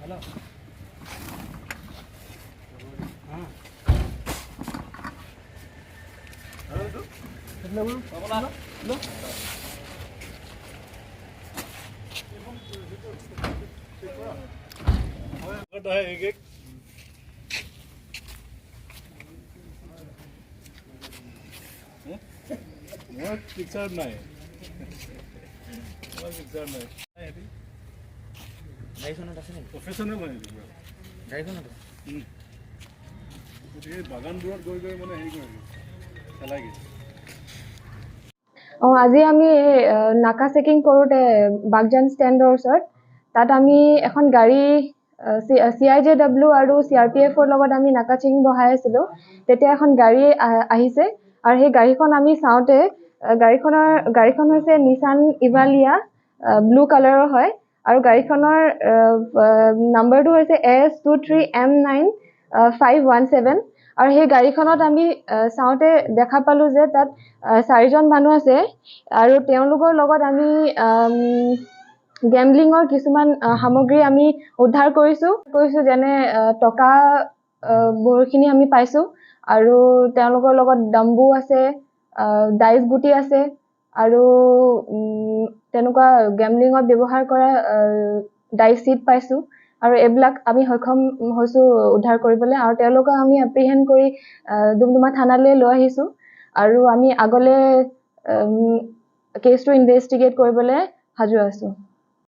Hello'. এক এক মই পিকচাৰত নাই, মই পিকচাৰ নাই। গাড়ীখনত আছে নেকি? প্ৰফেচনেল হয় এইটো পুৰা। গাড়ীখনত আছে। গতিকে বাগানবোৰত গৈ গৈ মানে হেৰি কৰে, খেলাইগৈ। অঁ, আজি আমি এই নাকা চেকিং কৰোঁতে বাগজান ষ্টেণ্ডৰ ওচৰত তাত আমি এখন গাড়ী চি I J W আৰু চি আৰ পি এফৰ লগত আমি নাকা চেকিং বহাই আছিলোঁ। তেতিয়া এখন গাড়ী আহিছে আৰু সেই গাড়ীখন আমি চাওঁতে গাড়ীখন হৈছে নিচান ইভালিয়া, ব্লু কালাৰৰ হয় আৰু গাড়ীখনৰ নাম্বাৰটো হৈছে AS 23 M 9517। আৰু সেই গাড়ীখনত আমি চাওঁতে দেখা পালোঁ যে তাত চাৰিজন মানুহ আছে আৰু তেওঁলোকৰ লগত আমি গেম্বলিঙৰ কিছুমান সামগ্ৰী আমি উদ্ধাৰ কৰিছোঁ, যেনে টকা বহুখিনি আমি পাইছোঁ আৰু তেওঁলোকৰ লগত ডম্বু আছে, ডাইচ গুটি আছে আৰু তেনেকুৱা গেম্বলিঙত ব্যৱহাৰ কৰা ডাইচ চিট পাইছোঁ আৰু এইবিলাক আমি সক্ষম হৈছোঁ উদ্ধাৰ কৰিবলৈ। আৰু তেওঁলোকক আমি এপ্ৰিহেণ্ড কৰি ডুমডুমা থানালৈ লৈ আহিছোঁ আৰু আমি আগলৈ কেছটো ইনভেষ্টিগেট কৰিবলৈ সাজু আছোঁ।